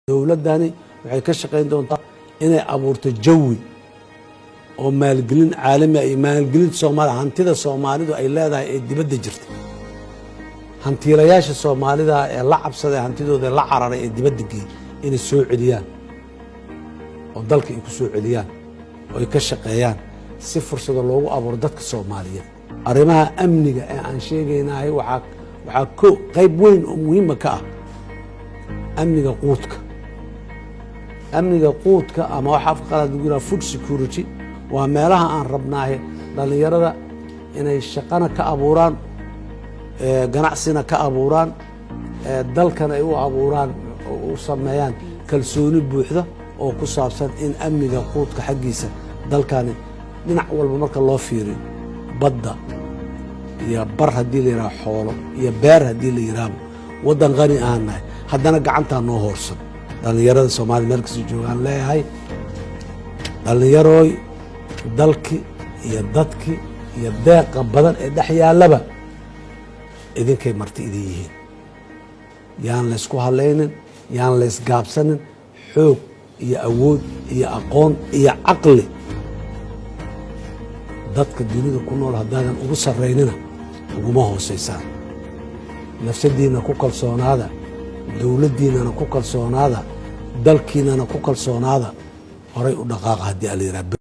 Dowladdani waxay ka shaqayn doontaa inay abuurto jawi oo maalgelin caalami ah iyo maalgelinta Soomaaliya, hantida Soomaalidu ay leedahay ee dibadda jirta, hantiilayaasha Soomaalida ee la cabsaday hantidooda la cararay ee dibadda geeyey inay soo celiyaan oo dalka ay ku soo celiyaan oo ay ka shaqeeyaan si fursado loogu abuuro dadka Soomaaliyeed. Arrimaha amniga ee aan sheegaynahay waxaa ko qayb weyn oo muhiima ka ah amniga quudka. Amniga quudka ama waxa afka qalaad lagu yiraha food security waa meelaha aan rabnaahe dhallinyarada inay shaqana ka abuuraan, ganacsina ka abuuraan, dalkana ay u abuuraan oo u sameeyaan kalsooni buuxda oo ku saabsan in amniga quudka xaggiisa dalkani dhinac walba marka loo fiiriyo, badda iyo bar haddii la yidhaha, xoolo iyo beer haddii la yidhaahbo, waddan qani aan nahay, haddana gacantaa noo hoorsan. Dhallinyarada Soomaliya meel kasta joogaan leeyahay: dhallinyarooy, dalki iyo dadki iyo deeqa badan ee dhex yaallaba idinkay marti idin yihiin. Yaan laysku hadlaynin, yaan laysgaabsanin. Xoog iyo awood iyo aqoon iyo caqli dadka dunida ku nool haddaadan ugu sarraynina, uguma hoosaysaan. Nafsadiinna ku kalsoonaada, dowladdiinnana ku kalsoonaada, dalkiinnana ku kalsoonaada. Horay u dhaqaaqa haddii ala yidhaha.